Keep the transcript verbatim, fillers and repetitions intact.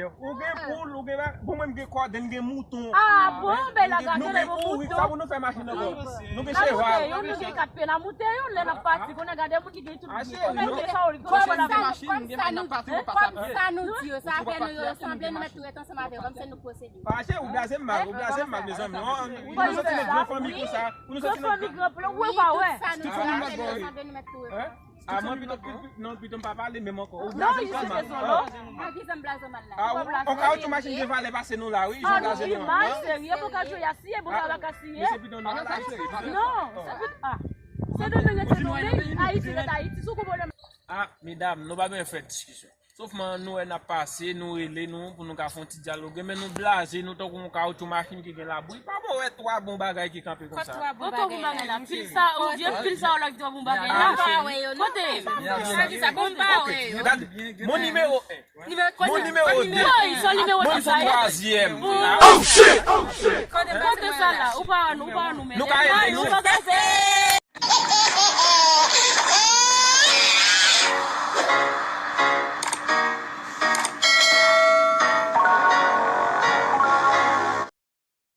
Ou gen poul, ou gen ba-, bon, mwen m gen kòdèn, m gen mouton. Ah bon, bèl la gade. Nou gen bourik, sa pou nou fè machin ankò? Nou gen cheval. Yo, nou gen kat pye n a moute yo, lè n ap pati, konnen gade moun ki gen tout byen. Kòm sa, kòm sa nou di yo, sa fè nou yo sanble, nou mèt tou ret ansanm avè yo, kòm se nou posede. Fache, ou blaze m mal, ou blaze m mal, mezanmi. Pou nou soti nan gran fanmi konsa, pou nou soti nan gran fanmi, ou pa wè. Tout fanmi m ap bò, wi. Ah, mwen pito, pito, non, pito m pa pale menm ankò. Ou blaze m mal. Akizan blaze mal la. Ah, on kawoutchou machin gen valè pase nou la, wi. Jan blaze nou an. Serye, pou kawoutchou ya siye, bon, sa pa ka siye. Mesye pito nou la, cheri. Non, se pito, ah. Se Domingue, se Domingue. Ayiti, ret Ayiti. Sou kou pwoblèm. Ah, medam, nou pa bezwen fè diskisyon. Sofman nou wè n ap pase, nou rele nou pou nou ka fè yon ti dyaloge, men nou blaze nou tankou yon kawoutchou machin ki gen labri. Pa bon wè twa bon bagay ki kanpe konsa. Kot twa bon bagay la? Pil sa, ou vye pil sa ou lòk twa bon bagay la. Kote? Sa ki sa, bon, pa wè yo. Gade, mon nimewo en. Mon nimewo de. Woy, son nimewo de sa ye. Twazyèm. Oh shit! Kote sa la? Ou pa wè nou, ou pa wè nou, men. Nou ka ede nou.